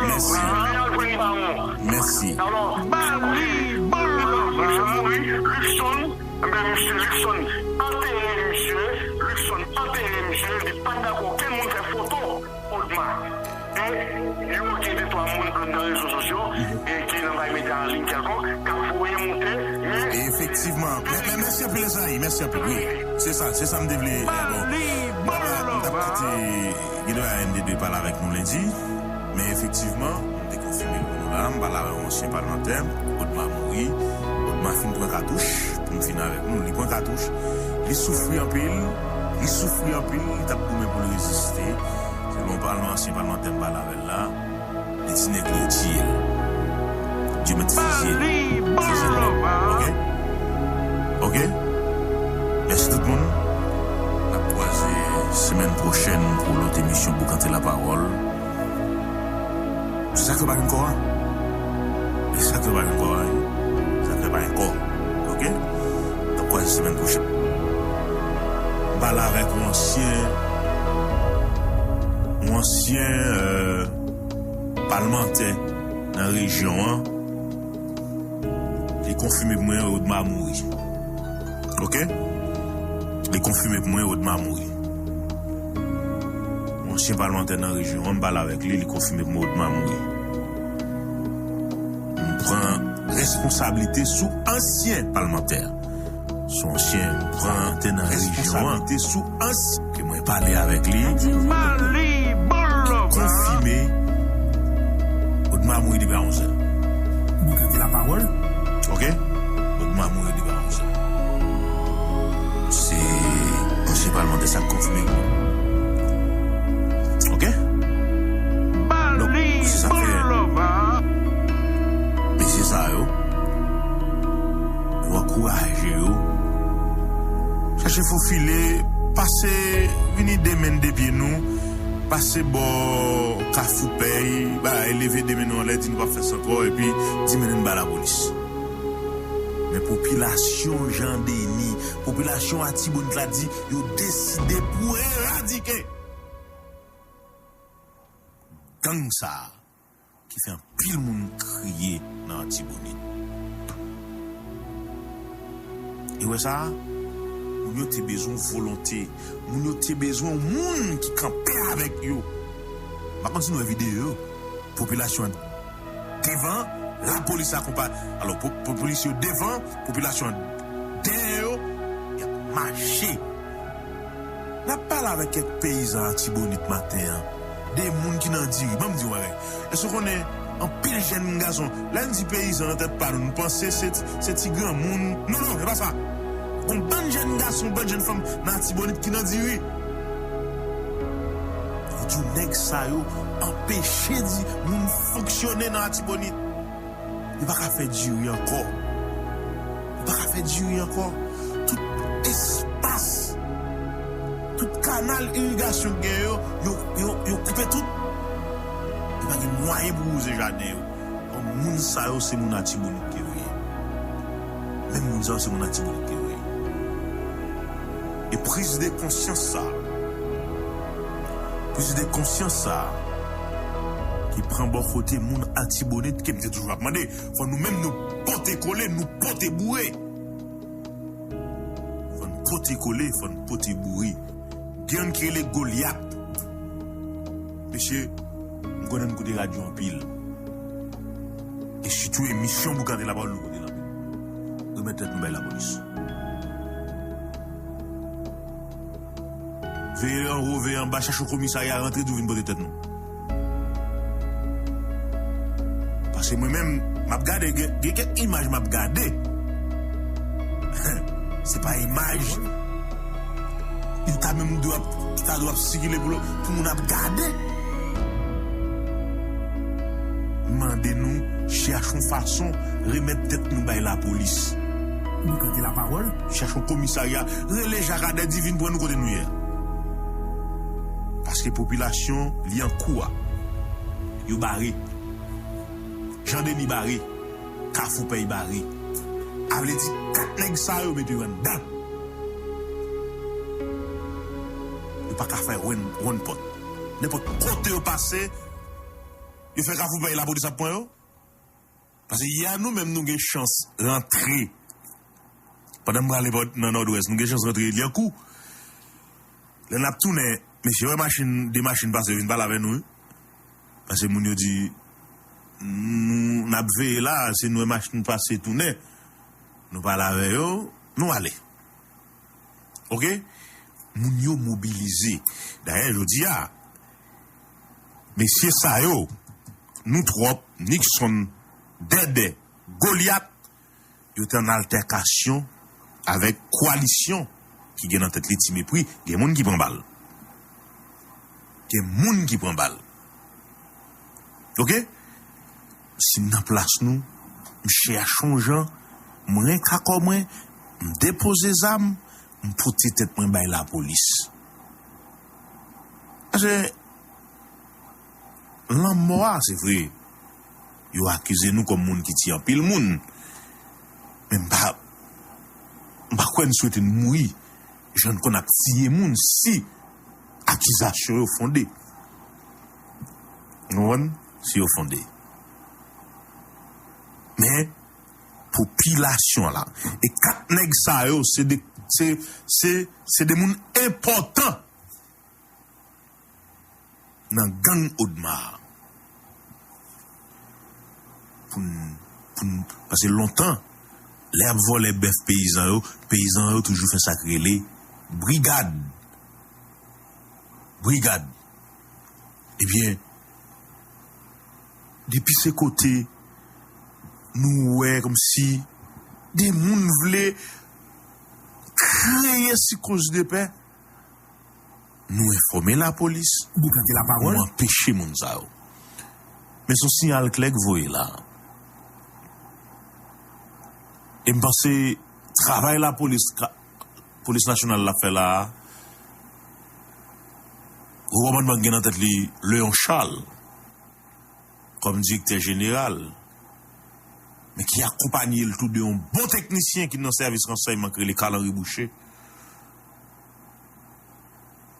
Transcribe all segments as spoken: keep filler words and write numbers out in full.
Mèsi. Mèsi. Luckson, enben, misye Luckson antere misye, Luckson antere misye, li pa t dakò okenn moun fè foto Odma. E yo gen de twa moun anndan rezo sosyo e ki nan bay mete an liy kèlkonk, k ap voye monte, men... Efektivman. Mè, mè, mèsi anpil, Esayi. Mèsi anpil. Wi. Se sa, se sa m te vle. Bon. M t ap, m t ap kite, gen dwa M D de pale avèk nou lendi. Men efektivman, m te konfime pou nou la, m pale avèk yon ansyen palmantè, Odma mouri. Odma fin pran katouch, pou m fini avèk nou. Li pran katouch, li soufri anpil, li soufri anpil, li t ap goumen pou l reziste. Se yon palman-, ansyen palmantè m pale avè l la. Li di nèg li yo tiye l. Yo mèt fizye l. Fizye l nèt. Ok? Ok? Mèsi tout moun. N ap kwaze semèn pwochèn pou lòt emisyon Boukante Lapawòl. Se sa k fè pa gen kò a. Se sa k fè pa gen kò a, wi. Se sa k fè pa gen kò. Ok? N ap kwaze semèn pwochèn. M pale avèk yon ansyen, yon ansyen, euh, palmantè nan rejyon an, li konfime pou mwen Odma mouri. Ok? Li konfime pou mwen Odma mouri. Yon ansyen palmantè nan rejyon an, m pale avèk li, li konfime pou mwen Odma mouri. M pran responsablite sou ansyen palmantè. Sou ansyen palmantè nan rejyon an. Sou ansyen ke mwen pale avèk li. Konfime. Odma mouri depi a onz è. Boukante Lapawòl. Ok? Odma mouri depi a onz è. Se ansyen palmantè sa k konfime. Ok? Donk, se sa k fè mesye sa yo, nou ankouraje yo. Chache fofile, pase, vini de men de pye nou, pase bò Kafou Pèy, ba, leve de men nou anlè, di nou p ap fè sa ankò, epi di mennen n ba lapolis. Men popilasyon Jan Deni, popilasyon Atibonit la di yo deside pou eradike gang sa a ki fè anpil moun kriye nan Atibonit. E wè sa a, moun yo te bezwen volonte, moun yo te bezwen yon moun ki kanpe avèk yo. M pa konn si nou wè videyo yo. Popilasyon an devan, lapolis akonpay-, alò, po-, po-, polis yo devan, popilasyon an dèyè yo, y ap mache. N ap pale avèk kèk peyizan Atibonit maten an. De moun ki nan diri. Ban m di w yon bagay. Èske w konnen anpil jèn gason, lè n di peyizan nan tèt pa nou, nou panse se, se ti granmoun. Non, non, se pa sa. Gon bann jèn gason, bann jèn fanm nan Atibonit ki nan diri. Yo di w nèg sa yo anpeche di moun fonksyone nan Atibonit. Li pa ka fè diri ankò. Li pa ka fè diri ankò. Tout espas, tout kanal irigasyon k gen yo, yo, yo, yo koupe tout. Li pa gen mwayen pou wouze jaden yo. Donk, moun sa yo, se moun Atibonit ki yo ye. Menm moun sa yo, se moun Atibonit ki yo ye. E priz de konsyans sa a, priz de konsyans sa a, ki pran bò kote moun Atibonit, ke m te toujou ap mande, fò nou menm nou pote kole, nou pote boure. Fò n pote kole, fò n pote boure. Gen youn ki rele Golyat. Mesye, m konnen n koute radyo anpil. E sitou emisyon Boukante Lapawòl nou koute l anpil. Remèt tèt nou bay lapolis. Veye anwo, veye anba, chache komisarya, rantre di w vin pote tèt nou. Paske mwen menm, m ap gade, gen, gen kèk imaj m ap gade. Se pa imaj yo ta menm dwe ap, ta dwe ap sikile pou, pou moun ap gade. Mande nou, chache yon fason, remèt tèt nou bay lapolis. Nou tande lapawòl. Chache yon komisarya, rele Jakadè di vin pran nou kote nou ye a. Paske popilasyon, li an kou a. Yo bare. Jan Deni bare. Kafou Pèy bare. A vle di, kat nèg sa yo mete yo anndan. Yo pa ka fè wonn, wonn pòt. Nenpòt kote yo pase, yo fè kafou bay lapolis ap pran yo. Paske yè nou menm nou gen chans rantre. Pandan m prale bò nan Nòdwès, nou gen chans rantre Lyankou. Lè n ap tounen, mesye wè machin, de machin pase, yo vin pale avè nou, wi. Paske moun yo di, nou, n ap veye la, si nou wè machin pase tounen, nou pale avè yo, nou ale. Oke? Moun yo mobilize. Dayè, jodi a, mesye sa yo, nou twòp, Nixon, Dèdè, Golyat, yo te an altèkasyon avèk kwalisyon ki gen nan tèt li Ti Mepri. Gen moun ki pran bal. Gen moun ki pran bal. Oke? Si m nan plas nou, m chèche yon jan, m renk akò mwen, m depoze zam, m pote tèt mwen bay lapolis. Paske lanmò a, se vre, yo akize nou kòm moun ki tiye anpil moun. Men m pa, m pa kwè n swete n mouri jan n konn ap tiye moun si akizasyon yo fonde. Nou konprann? Si yo fonde. Men, popilasyon la. E kat nèg sa yo, se de, se, se, se de moun enpòtan nan gang Odma a. Pou n, pou n, paske lontan, lè y ap vòlè bèf peyizan yo, peyizan yo toujou fè sa k rele brigad. Brigad. Ebyen, depi se kote nou wè kòmsi de moun vle kreye sikoz de pè, nou enfòme lapolis, nou anpeche moun sa yo. Men se yon siyal klè k voye la. E m panse travay lapolis, polis nasyonal la fè la a, gwo kòmandman k gen nan tèt li, Léon Charles, kòm direktè jeneral, men ki akonpanye l tou de yon bon teknisyen ki nan sèvis ransèyman k rele Carl Henry Boucher.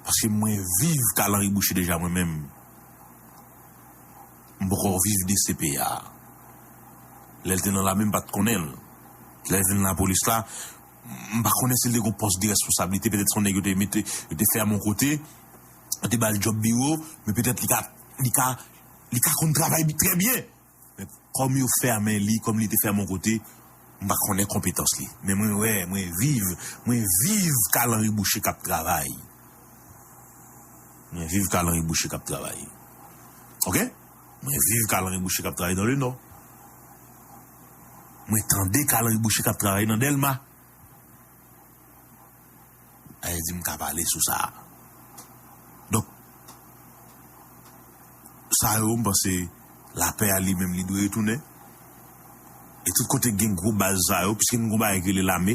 Paske mwen viv Carl Henry Boucher deja mwen menm. M poko viv D C P A. Lè l te nan lame, m pa t konnen l. Lè l vin lapolis la, m pa konnen si l te gen pòs de responsablite, petèt se yon nèg yo te mete, yo te fèmen yon kote, yo te ba l djòb biwo, men petèt li ka, li ka, li ka konn travay bi-, trè byen. Men kòm yo fèmen li, kòm li te fèmen yon kote, m pa konnen konpetans li. Men mwen wè, mwen viv, mwen viv Carl Henry Boucher k ap travay. Mwen viv Carl Henry Boucher k ap travay. Oke? Mwen viv Carl Henry Boucher k ap travay nan Lenò. Mwen tande Carl Henry Boucher k ap travay nan Dèlma. Sa vle di m ka pale sou sa. Donk, sa yo, m panse lapè a li menm li dwe retounen. E tout kote gen gwo baz sa yo, piske n gon bagay ki rele lame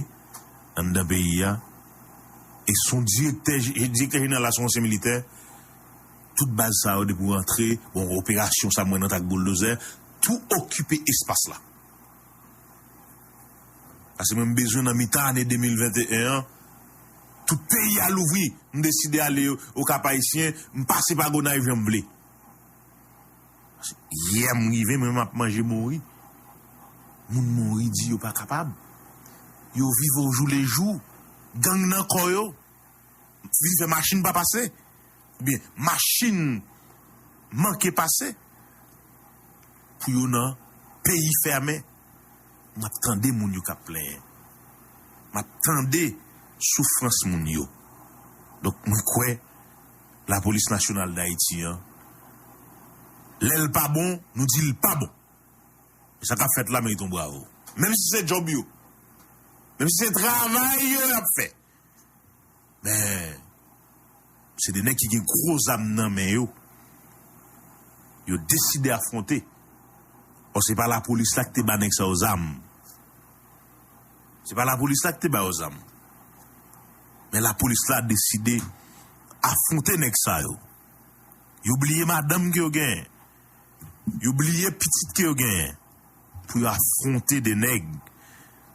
anndan peyi a. E se yon direktè, direktè jeneral la se yon ansyen militè. Tout baz sa yo depi w rantre, bon, operasyon sa mwen nan tak bouldozè, tou okipe espas la. Paske mwen m bezwen nan mitan ane de mil venteyen an, tout peyi a louvri, m deside ale Okap Ayisyen, m pase pa Gonayiv jan m vle. Yè m rive, mwen m ap manje mori. Moun mori di yo pa kapab. Yo viv o jou le jou. Gang nan kò yo. Vin fè machin pa pase. Oubyen machin manke pase. Pou yo nan peyi fèmen. M ap tande moun yo k ap plenyen. M ap tande soufrans moun yo. Donk, mwen kwè Lapolis Nasyonal Dayiti an, lè l pa bon, nou di l pa bon. E sa k ap fèt la merite yon bravo. Menm si se djòb yo. Menm si se travay yo y ap fè. Men, se de nèg ki gen gwo zam nan men yo. Yo deside afwonte. Ò, se pa lapolis la ki te ba nèg sa yo zam. Se pa lapolis la ki te ba yo zam. Men lapolis la deside afwonte nèg sa yo. Yo bliye madanm ke yo genyen. Yo bliye pitit ke yo genyen pou yo afwonte de nèg,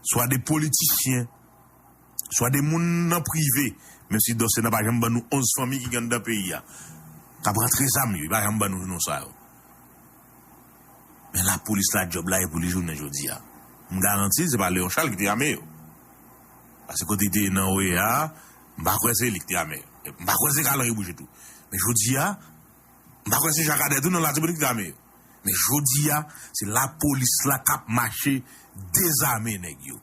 swa de politisyen, swa de moun nan prive, menm si Dòsè nan pa janm ban nou onz fanmi ki gen anndan peyi a. k ap rantre zam yo, li pa janm ban nou non sa yo. Men lapolis la, djòb la e pou li jounen jodi a. M garanti se pa Leon Charles ki te ame yo. Paske kote li te ye nan O E A a, m pa kwè se li ki te ame yo. M pa kwè se Kalan ki bouje tou. Men jodi a, m pa kwè se Jakadè tou nan Latibonit ki te ame yo. Men jodi a, se lapolis la k ap mache dezame nèg yo.